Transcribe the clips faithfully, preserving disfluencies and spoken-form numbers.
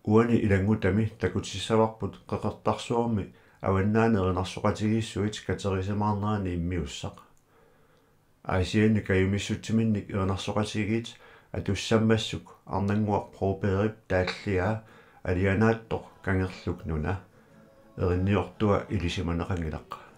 Uani ilanngutami takutissavarput Qeqertarsuarmi Avannaani erinarsoqatigiissuit katerisimaarnerani immiussaq. Aasianni kajumissutsiminnik erinarsoqatigiit atussammassuk Arnannguaq Brobergip taalliaa Alianaattoq Kangerluk Nuna. Erinniortua ilisimaneqanngilaq.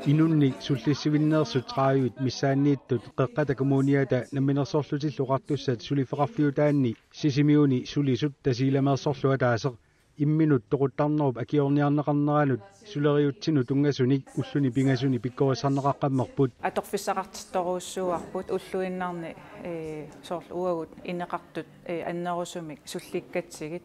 Inunnik sullissivinneersut tredive missaanniittut Qeqqata Kommuniata Namminersorlutillu Oqartussat suliffeqarfiutaanni Sisimiuni sulisut Tasiilameersorlu ataaseq imminut toquttarnerup akiorniarneqarneranut suleriutsinut tunngasunik ulluni pingasuni pikkorissarneqaqqammerput. Atorfissaqartittorujussuuarput ulluinnarni, ee, soorlu uagut ineqartut, ee, annerusumik sullikkatsigit.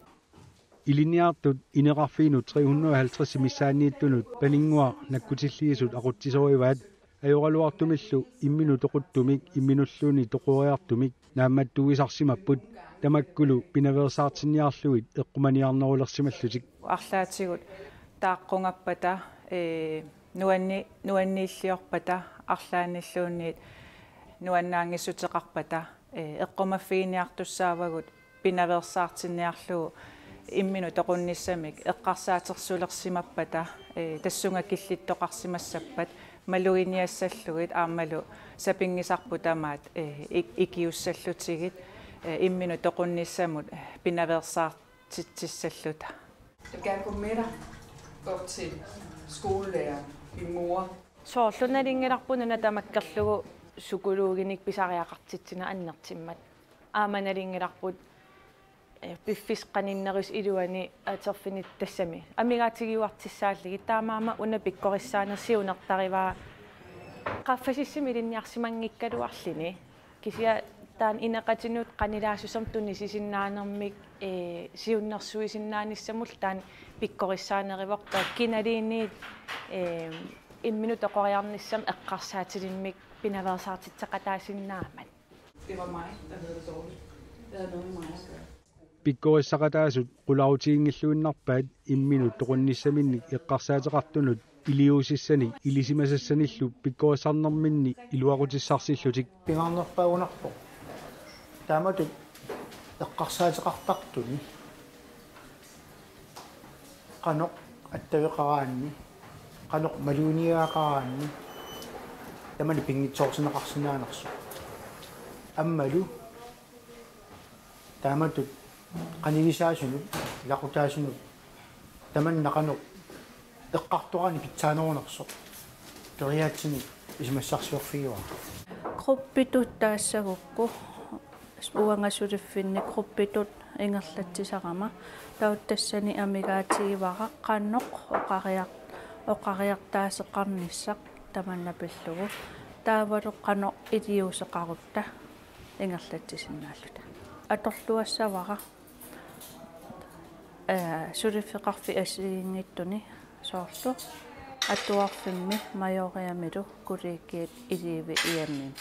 Ilinniartut ineqarfiinut tre hundrede og halvtreds missaanniittunut Paninnguaq nakkutilliisut aqutsisorivaat ajoraluartumillu imminut toquttumik imminulluunniit toqoriartumik naammattuisarsimapput, tamakkulu pinaveersaartinniarlugit eqqumaniarnerulersimallutik. Arlaatigut taaqqungappata, ee, nuanni-, nuanniilliorpata, arlaannilluunniit nuannaanngissuteqarpata, ee, eqqumaffiginiartussaavagut pinaveersaartinniarlugu imminut toqunnissamik eqqarsaatersulersimappata, ee, tassunga killittoqarsimassappat maluginiassallugit aammalu sapinngisarput tamaat, ee, ik-, ikiussallutigit, ee, imminut toqunnissamut pinaveersaartitsissalluta. Jeg vil gerne gå med dig op til skolelæreren, din mor. Soorlu nalunngilarput una tamakkerlugu psykologinik pisariaqartitsineq annertimmat. Aamma nalunngilarput, ee, piffissaq qaninnerusaq iluani atorfinni tassami amigaatigiuartussaallugit, taamaammat una pikkorissaaneq siunertarivaa qaffasissumi ilinniarsimanngikkaluarluni. Kisianni taanna ineqatinut qanilaassusermik tunisisinnaanermik, ee, siunnersuisinnaanissamullu taanna pikkorissaaneruvoq, taava kinaluunniit, ee, imminut toqoriarnissamut eqqarsaatilimmik pinaveersaartitseqataasinnaammat. Det var mig, der havde det dårligt. Det havde noget med mig at gøre. Pikkorissaqataasut qularutiginngilluinnarpaat imminut toqunnissaminnik eqqarsaateqartunut iliuusissanik ilisimasassanillu pikkorissarnerminni iluaqutissarsillutik. Pingaarnerpaagunarpoq taamatut eqqarsaateqartartuni qanoq attaveqaraanni, qanoq maluginiagaqaraanni tamanna pinngitsoortinneqarsinnaanersoq. Aammalu taamatut qanigisaasunut, ilaqutaasunut tamanna qanoq eqqartoraanni pitsaanerunersoq periaatsinik isumassarsiorfigaara. Gruppitut taassagukku uanga suliffinni gruppitut ingerlatsisarama, taava tassani amigaatigivara qanoq oqariar-, oqariartaaseqarnissaq tamanna pillugu, taavalu qanoq iliuuseqarutta ingerlatsisinnaalluta. Atorluassavara, ee, suliffeqarfik assigiinngitsuni, soorlu atuarfimmi, Majoriamilu, kollegiat Ilivi I M-imi.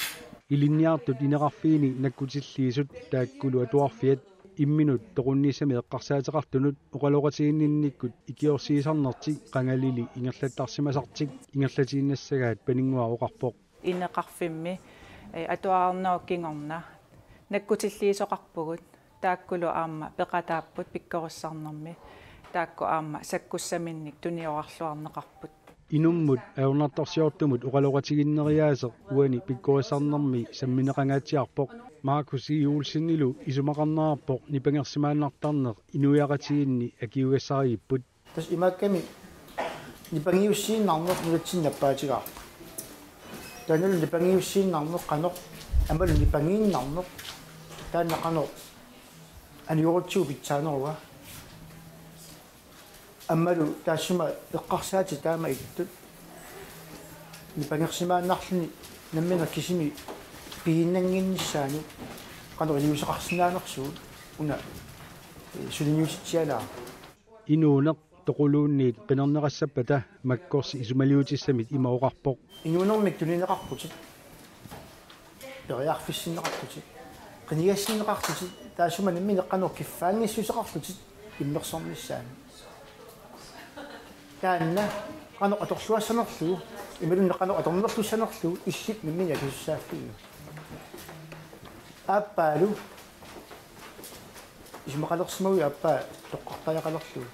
Ilinniartut ineqarfiini nakkutilliisut taakkulu atuarfiat imminut toqunnissamik eqqarsaateqartunut oqaloqatiginninnikkut ikiorsiisarnertik qangalili ingerlattarsimasartik ingerlatiinnassagaat Paninnguaq oqarpoq. Ineqarfimmi, ee, atuarnerup kingorna nakkutilliisoqarpugut, taakkulu aamma peqataapput pikkorissarnermi, taakku aamma sakkussaminnik tuniorarluarneqarput. Inummut ajornartorsiortumut oqaloqatiginneriaaseq uani pikkorissarnermi sammineqangaatsiarpoq. Markus E. Olsenilu isumaqarnerarpoq nipangersimaannartarneq inuiaqatigiinni akiugassarigipput. Tassa imaakkami nipangiussiinnarneq nunatsinni nappaatigaarput. Taannalu nipangiussiinnarneq qanoq, aammalu nipangiinnarneq taanna qanoq anigorutsigu pitsaanerua. Aammalu taassuma eqqarsaatit taama ittut nipangersimaannarluni nammineq kisimi piginnannginnissaanut qanoq iliuuseqarsinnaanersugut una, ee, suliniutitsialaarpoq. Inuuneq toquluunniit qinerneqassappata Makkorsi isumaliutissamik ima oqarpoq. Inuunermik tunineqarputit, periarfissinneqartutit, qinigassinneqartutit, taassuma nammineq qanoq kiffaanngissuseqarlutit immersornissaanut. Taanna qanoq atorluassanerlugu, imaluunniit qanoq atornerlussanerlugu illit nammineq akisussaaffigiuk. Aappaalu isumaqalersimaguit aappaa toqqartariaqalerlugu.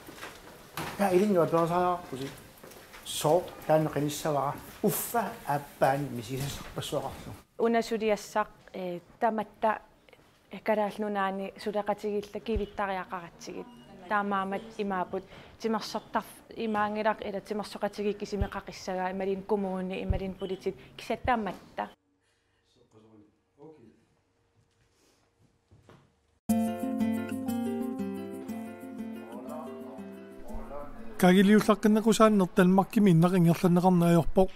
Taava ilinnut aperisariaqarpusi: Sooq taanna qinissavara? Uffa aappaani misigisassarpassuaqarlugu. Una suliassaq, ee, tamatta Kalaallit Nunaanni suleqatigiilluta kivittariaqaratsigit. taamaammat imaapput timersortar imaanngilaq ila timersoqatigiit kisimi qaqissagaa imaluunniit kommuni imaluunniit politiit kisianni tamatta. Kaagiliullaqqinneqqusaanneq Danmarkimiinnaq ingerlanneqarneq ajorpoq.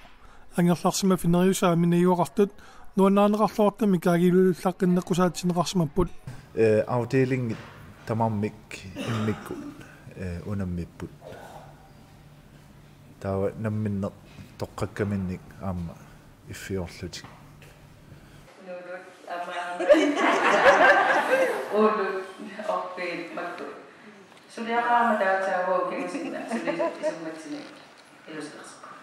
Angerlarsimaffik neriusaami najugaqartut nuannarineqarluartumik kaagiliullaqqinneqqusaatsinneqarsimapput. Eh, afdelingit tamarmik immikkut, eh, unammipput. Taava namminneq toqqakkaminnik aamma iffiorlutik. Nuulut, aamma, ulut, orpiit, makkut. Suliaqarama taava taava kingusinna, sulisut isummatsinnut ilusilersugut.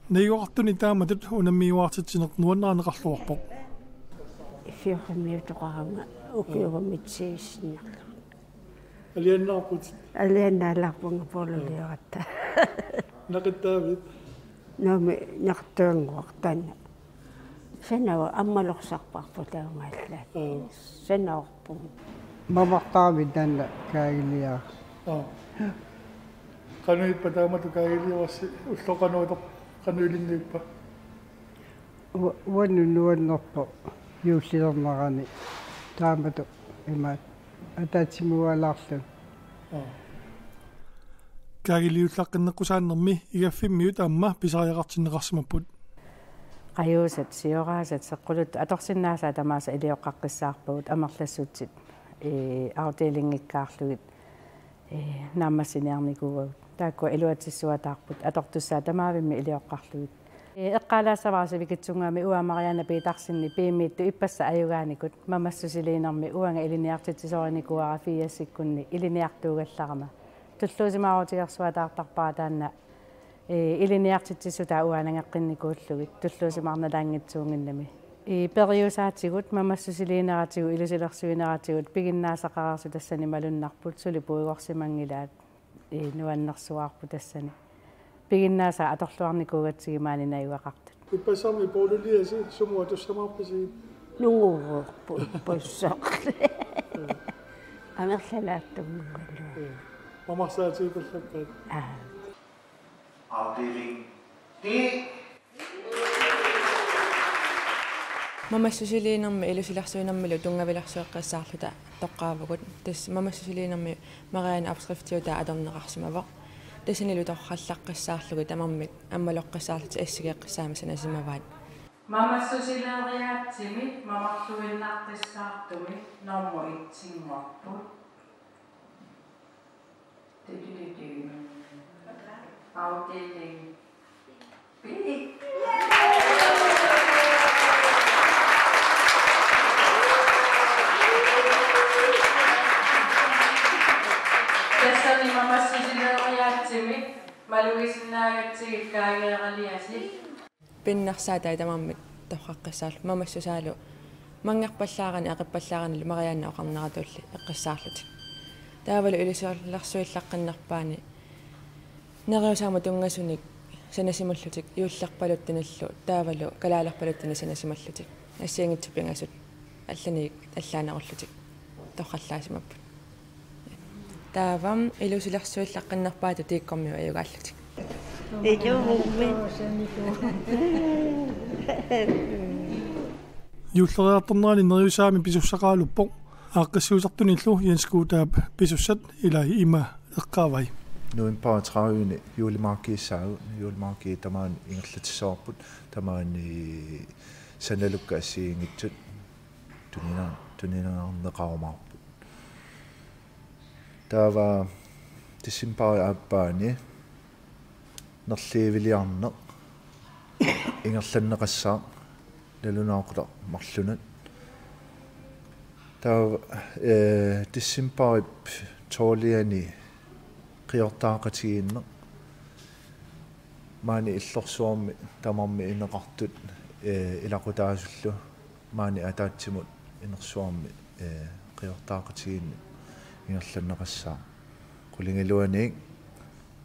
Najugaqartuni taamatut unammiuaartitsineq nuannarineqarluarpoq. Iffiorfimmiutoqarama ukiugamit sivissinnerlu. Aliannaarput. Aliannaalaarpunga puululiugatta. Naqittaavit? Naami naqittuannguaq taanna. Sanava ammalorsarparput taamaallaat. Aa. Sanaorpunga. Mamartaavit taanna kaagiliaq. Aa. Qanoq ippa taamatut kaagiliorassi ulloq qanoq itoq qanoq ilinniippa? Ua-, uannut nuannerpoq juullilernerani taamatut imaat ataatsimuualaarluni. Aa. Kaagiliullaqqinneqqusaannermi igaffimmiut aamma pisariaqartinneqarsimapput. Qajuusat, sioraasat, seqquluttut atorsinnaasaat tamaasa ilioqqaqqissaarpagut amerlassutsit, ee, afdelinngikkaarlugit, ee, naammassiniarnikuuagut. Taakkua iluatsissuataarput atortussaat tamaavimmik ilioqqarlugit. Ee, eqqaalaassavara sivikitsunnguamik uanga Marianne Petersenip piumiittoq ippassaq ajugaanikut, mamassusiliinermi uanga ilinniartitsisoorinikuuara firsikkunni ilinniartuugallarama. Tulluusimaarutigersuataartarpara taanna, ee, ilinniartitsissutaa uanga nangeqqinnikuullugit tulluusimaarnalaanngitsuunnginnami. Ee, periusaatigut, mamassusiliineratigut, ilusilersuineratigut, piginnaasaqareersut tassani malunnarput, suli puigorsimanngilaat. Ii, nuannersuarput tassani. Piginnaasaat atorluarnikuugatsigit maani najugaqartut. Ippassaami puululiasi sumut atussamaarpisi? Nunguuvoq pu-, ippassaq. Amerlalaattunnguugaluaq. Ee, mamarsaatigipallaakkaat. Aa. Afdeling D. Mamassusiliinermi ilusilersuinermilu tunngavilersueqqissaarluta toqqaavugut. Tassa mamassusiliinermi Marianne opskriftiutaa atorneqarsimavoq. Tassanilu torrallaqqissaarlugit tamarmik ammaloqqissaarlutik assigeeqqissaamik sanasimavaat. Mamassusileeriaatsimik mamarluinnaqqissaartumik normu et-inngorput. Afdeling B. Tassani mamassusileeriaatsimik malugisinnaagatsigit kaageeraliasi. Pinnersaatai tamarmik torraqqissaarlugit mamassusaalu manngerpallaarani aqippallaaranillu Marianne oqarneratulli eqqissaarlutik. Taavalu ilusilersuillaqqinnerpaani neriusaamut tunngasunik sanasimallutik juullerpaluttunillu taavalu kalaalerpaluttunik sanasimallutik. Assigiinngitsut pingasut allani allaanerullutik torrallaassimapput. Taava ilusilersuillaqqinnerpaatut Tiikkormiut ajugaallutik. Ilumummi. Juulleriartornerani neriusaami pisussaqaraluppoq. Aaqqissuusartunillu Jens Guutaap pisussat ilai ima eqqaavai. November tredive julemarkedissaagut, julemarked tamaani ingerlatissavarput, tamaani sanalukkat assigiinngitsut tunina-, tuninaarneqarumaarput. Taava decembarip aappaani nerliiviliarneq ingerlanneqassaaq nalunaaqutaq marlunut. Taava, eh, decembarip tolviani qiortaaqatigiinneq. Maani illorsuarmi tamarmi ineqartut, eh, ilaqutaasullu maani ataatsimut inersuarmi, eh, qiortaaqatigiinneq ingerlanneqassaaq. Qulingiluaniit,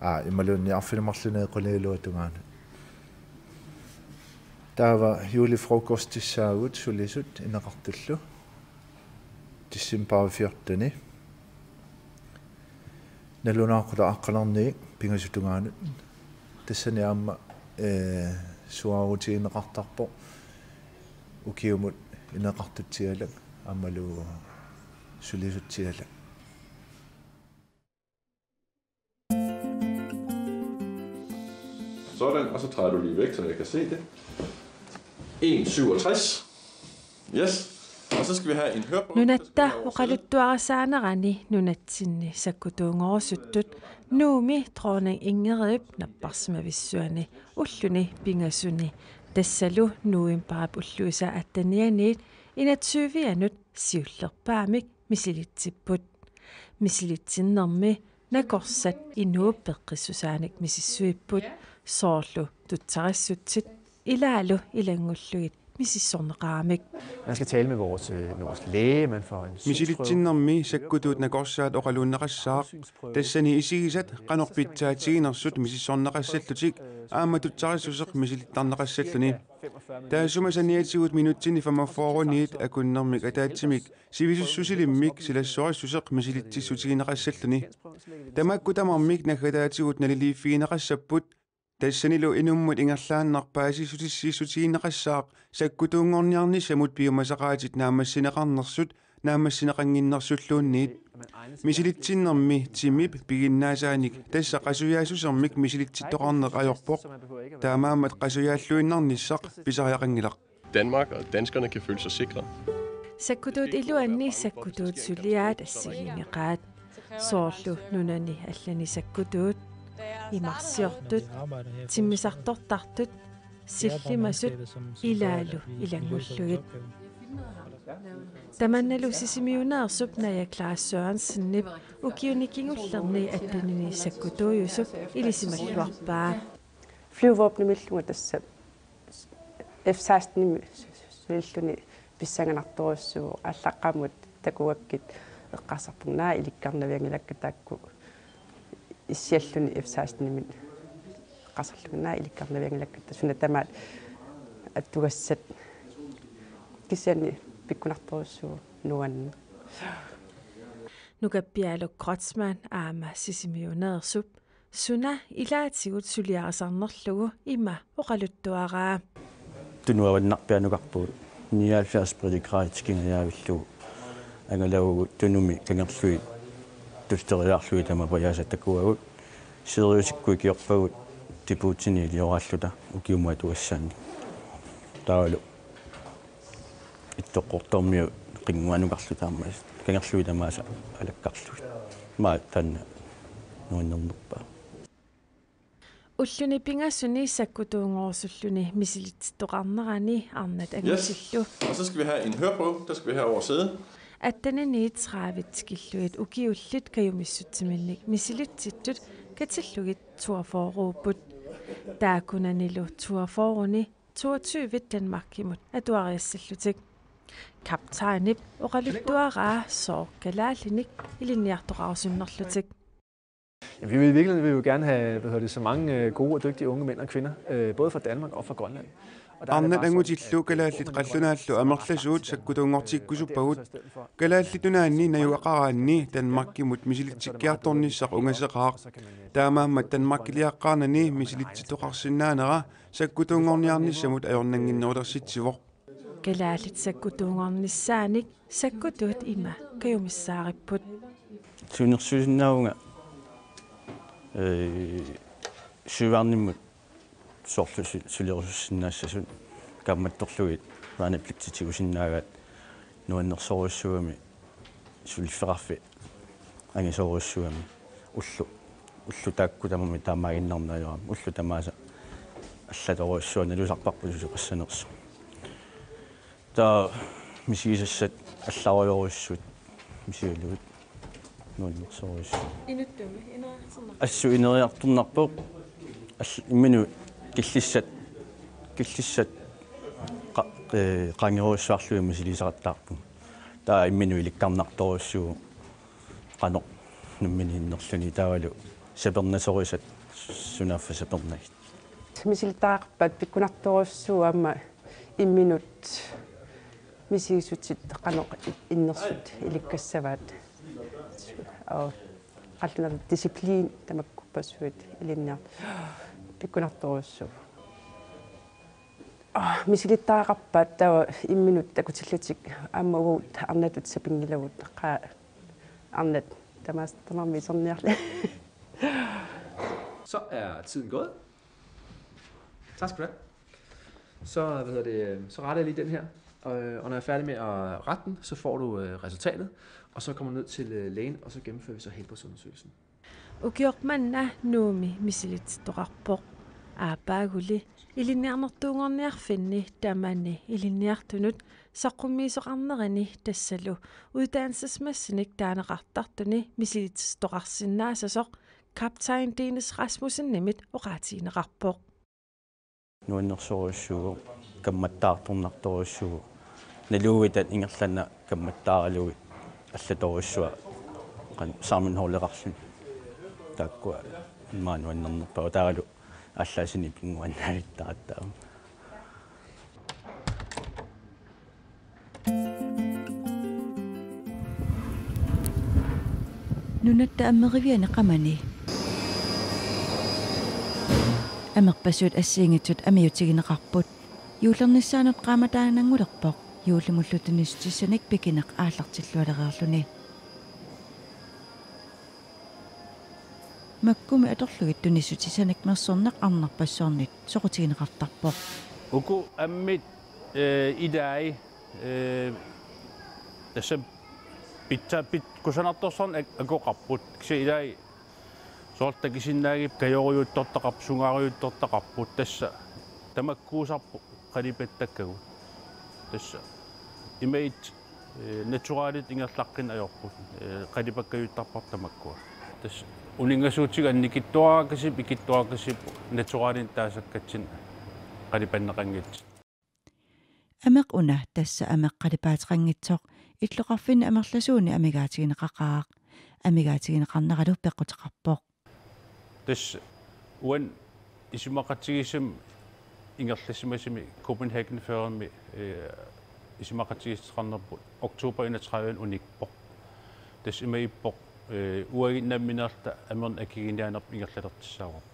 aa, imaluunniit arfineq-marlunut qulingiluat tungaanut. Taava julefrokostissaagut sulisut ineqartullu. Decembarip fjorteni. Nalunaaqutaq aqqaneq-marlunnik pingasut tungaanut. Tassani aamma, ee, suaarutigineqartarpoq ukiumut ineqartutsialak aammalu sulisutsialak. Sådan, og så træder du lige væk, så jeg kan se det. En syvogtres. Yes. Og så skal vi have en hørebog. Nunatta oqaluttuarisaanerani nunatsinni sakkutuunngorusuttut Nuummi Dronning Ingridip napparsimavissuani ulluni pingasuni, tassalu novembarip ulluisa attenianiit enogtyvianut siullerpaamik misilitsipput. Misilitsinnermi nakorsat inuup peqqissusaanik misissuipput, soorlu tutsarissutsit ilaalu ilanngullugit misissorneqaramik. Man skal tale med vores, øh, med vores læge, man får en synprøve. Misilitsinnermi sakkutuut nakorsaat oqaluunneqassaaq, tassani isigisat qanoq pitsaatiginersut misissorneqassallutik aamma tutsarissuseq misilittarneqassalluni. Taassuma saniatigut minutsini femogfyrreniit akunnermik ataatsimik sivisussusilimmik silassorissuseq misilitsissutigineqassalluni. Tamakku tamarmik naggataatigut naliliiffigineqassapput, tassanilu inummut ingerlaannaq paasissutissiissutigineqassaaq sakkutuunngorniarnissamut piumasaqaatit naammassineqarnersut naammassineqannginnersulluunniit. Misilitsinnermi timip piginnaasaanik tassa qasujaassusermik misilitsittoqarneq ajorpoq. Taamaammat qasujaalluinnarnissaq pisariaqanngilaq. Danmark og danskerne kan føle sig sikre. Sakkutuut iluanni sakkutuut suliaat assigiinngeqaat. Soorlu nunani allani sakkutuut, imarsiortut, timmisartortartut, sillimasut ilaalu ilanngullugit. Tamannalu Sisimiuneersup Naja Klaas Sørensenip ukiuni kingullerni attenini sakkutuujusup ilisimalluarpaa. Flyvevåbnemilluunniit tassa F seksten-imi sulilluni pissanganartorujussuuvoq, aallaqqaammut takugakkit eqqarsarpunga naak ilikkarnavianngilakka taakku, issialluni F seksten-imit eqqarsarlunga naak ilikkarnavianngilakka, suna tamaat attugassat, kisianni pikkunartorujussuuvoq nuanneq. Nukappialu Kreutzmann aamma Sisimiuneersup suna ilaatigut suliarisarnerlugu ima oqaluttuaraa. Tunuavannarpianukarpugut nioghalvfjerds breddegrader tikingajaavillugu angalavugut tunumi kangerlui tulteriaarlugit tamapajaasa takuagut. Siriusikkut ikiorpagut Djiboutini ilioraalluta ukiumut atugassaanni. Taavalu Ittoqqortoormiut qinnguanukarluta aamma kangerlui tamaasa alakkarlugit. Maani taanna nuannernerpaaq. Ulluni pingasuni sakkutuunngorusulluni misilitsittoqarnerani arnat angutillu. Yes. Og så skal vi have en hørebog. Der skal vi have over sæde. Atteniniit tredive tikillugit ukiullit kajumissutsiminnik misilitsittut katillugit toogfyrreupput. Taakkunanilu toogfyrreni toogtyve Danmarkimut atuariassallutik. Kaptajnip oqaluttuaraa sooq kalaallinik ilinniartoqarusunnerlutik. Jamen, vi vil i virkeligheden, vi vil jo gerne have, hvad hedder det, så mange, øh, gode og dygtige unge mænd og kvinder, øh, både fra Danmark og fra Grønland. Og der er det bare sådan, at, øh, Arnat angutillu kalaallit qallunaallu amerlasuut sakkutuunngortikkusuppagut. Kalaallit Nunaanni najugaqaraanni Danmarkimut misilitsikkiartornissaq ungaseqaaq. Taamaammat Danmarkiliaqqaarnani misilitsittoqarsinnaanera sakkutuunngorniarnissamut ajornannginnerulersitsivoq. Kalaallit sakkutuunngornissaanik sakkutuut ima kajumissaaripput. Siunnersuisinnaavunga, ee, søværnimut soorlu su-, sulerusussinnaassasut, kaammattorlugit maaniplitsi tigusinnaagaat nuannersorujussuugami, suliffeqarfik angisoorujussuugami, ullut, ullut taakku tamarmik taamaaginnarneq ajorami, ullut tamaasa allatorujussuaq nalusarparput susoqassanersoq. Taava misigisassat allarujorujussuit misigalugit nuannersorujussuit. Inuttumi ineriartornarpoq. Assut ineriartornarpoq. All-, imminut killissat, killissat qa-, ee, qaangerujussuarlugit misilisaqattaarpugut. Taava imminut ilikkarnartorujussuuvoq qanoq nammineq innerluni, taavalu sapernasorisat sunaaffa sapernagit. Misilittagaqarpat pikkunartorujussuuvoq aamma imminut misigissutit qanoq innersut ilikkassavaat. Aa. Qallunaatut disciplin tamakkuppassuit ilinniar-, pikkunartorujussuuvoq. Aa, misilittagaqarpat taava imminut takutillutik aamma uagut arnatut sapinngilagut, qaa, arnat tamaas-, tamarmik iserniarli. Så er tiden gået. Tak skal du have. Så, hvad hedder det, så retter jeg lige den her. Og, og når jeg er færdig med at rette den, så får du øh, resultatet. Og så kommer du ned til øh, lægen, og så gennemfører vi så helbredsundersøgelsen. Ukioq manna Nuummi misilitittoqarpoq. Aappaaguli ilinniarnertuunngorniarfinni tamani ilinniartunut saqqummiisoqarnerini tassalu uddannelsesmæssigt taaneqartartuni misilitittoqarsinnaasasoq kaptajn Dennis Rasmussenimit oqaatigineqarpoq. Nuannersorujussuuvoq, kammattaartornartorujussuuvoq. Naluvitat ingerlaannaq kammattaaralugit allatorujussuaq qanoq sammenholdeqarluni. Taakkua immaqa nuannernerpaavoq, taavalu aallaasinik pinnguaannaavittaratta aamma. Nunatta Ammeriviani qamani amerpassuit assigiinngitsut amiutigineqarput. Juullernissaanut qaammataananngulerpoq, juullimullu tunissutissanik pikineq aallartillualereerluni. Makkumi atorlugit tunissutissanik mersorneq arnarpassuarnit soqutigineqartarpoq. Uku ammit, eh, ilai, eh, tassa pitsa-, pit-, kusanartorsuarnik ak-, akoqarput. Kisianni ilai soorlu takusinnaagipput kajorujuuttortaqarput, sungaarijuuttortaqarput, tassa tamakkuusarput qalipattakkagut. Tassa imaattoq, eh, naturalit ingerlaqqinneq ajorput, eh, qalipakkajuuttarparput tamakkua. Tassa uninngasuutigut annikitsuaraakasippoq, ikitsuaraakasippoq, naturalinik taasakkatsinnik qalipanneqanngitsut. Ameq una, tassa ameq qalipaateqanngitsoq, illoqarfinni amerlasuuni amigaatigineqaqaaq. Amigaatigineqarneralu peqquteqarpoq. Tassa uani isumaqatigiissumik ingerlassimasumi Copenhagen Færgemi, eh, isumaqatigiissuteqarnerput oktober enogtredive unikpoq. Tassa imaappoq, eh, uagut nammineerluta amernik akiginiaanerput ingerlalertussaavarput.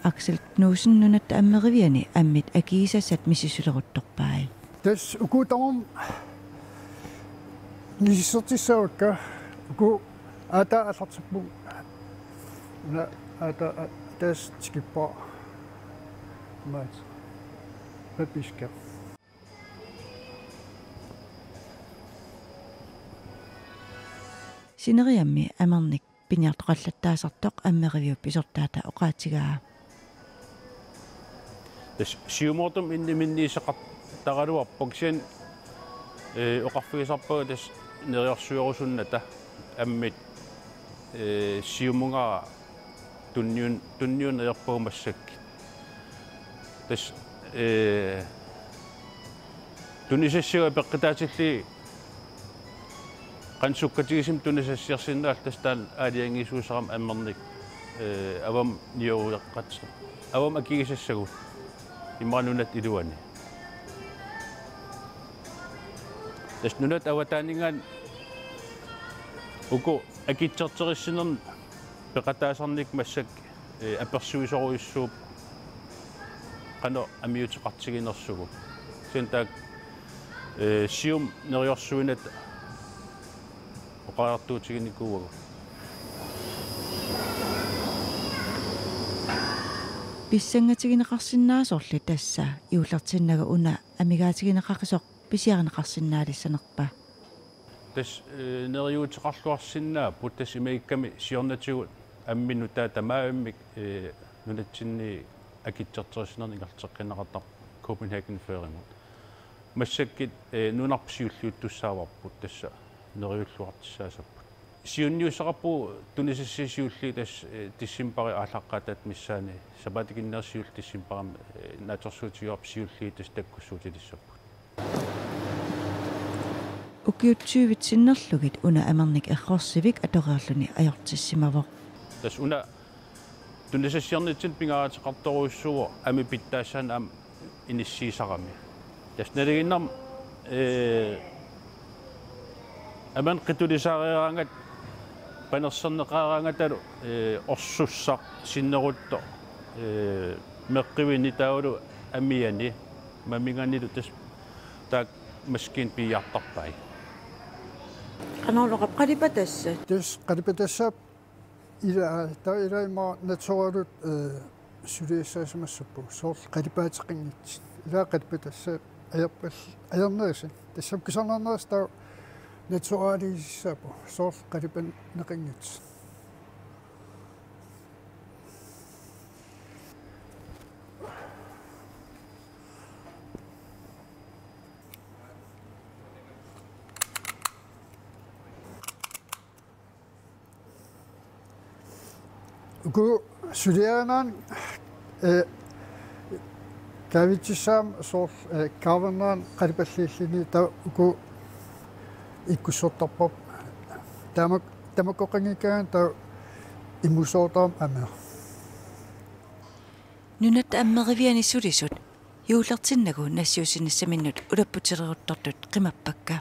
Aksel Knudsen Nunatta Ammeriviani ammit akigisassat misissuleruttorpai. Tassa uku tamarmik misissortissaavakka, uku aatsaat aallartippugut. Una aatsaat a-, tassa tikippara. Maat. Papiska. Sineriammi amernik piniartoqallattaasartoq Ammeriviup pisortaata oqaatigaa. Tassa siumortumik inniminniisaqartaraluarpoq, kisianni, eh, oqarfigisarpagut tassa neriorsuerusunnata ammit, eh, siumungara tunniun-, tunniunneq ajorpagut massakkut. Tassa, eh, tunisassiat peqqutaatillugit qanoq sukkatigisumik tunisassiorsinnaalluta, tassa taanna aalajangiisuusarami amernik, eh, avammut nioreqat-, avammut akigisassagut immaqa nunatta iluani. Tassa nunatta avataaninngaanniit uku akitsorterissinermi peqataasarnikkut massakkut, eh, apersuisorujussuupput qanoq amiuteqartiginersugut. Kisianni taakku, eh, siumut neriorsuineq oqariartuutiginikuuagut. Pissangatigineqarsinnaasorli tassa juullertinnagu una amigaatigineqaqisoq pisiarineqarsinnaalissanerpa? Tassa, eh, neriuuteqarluarsinnaapput, tassa imaluunniit siornatigut ammit nutaat tamaavimmik, eh, nunatsinni akitsorterissinermi ingerlateqqinneqartarpoq Copenhagen Færgemut. Massakkut, eh, nunarput siulliuttussaavarput, tassa neriulluartussaasapput. Siunniussaqarpugut tunisassiat siulliit tassa, eh, decembarip aallaqqaataata missaani, sapaatip akunneri siulleq decembarimi, eh, naatsorsuutigaarput siulliit tassa takkussuutilissapput. Ukiut tyvit sinnerlugit una amernik errorsivik atoreerluni ajortissimavoq. Tassa una Tunisassiornitsinni pingaaruteqartorujussuuvoq ammip pitsaassaanik aamma inissiisarami. Tassa nalinginnarmi, ee, ammip qitulisaareeraangat, panerserneqareeraangatalu, ee, orsussaq, sinneruttoq, ee, meqqivinni taavalu amiani maminganilu tassa taakku maskiinat piiartarpai. Qanoq oqarpa, qalipatassat? Tassa qalipatassat ila, taava ila ima naturalut, ee, suliassaasimassapput, soorlu qalipaateqanngitsut. Ila qalipatassat ajorpal-, ajornerusut. Tassami kusanarnerusut taava naturaliusissaapput, soorlu qalipanneqanngitsut. Uku suliarinnaat, ee, kaavitsissaat soorlu, ee, kaavernaat qalipalliilluni, taava uku ikkussortarput. Tamak-, tamakkoqanngikkaangat taava imusoortarami ammip. Nunatta Ammeriviani sulisut juullertinnagu nassiussinissaminnut ulapputileruttortut qimappakka.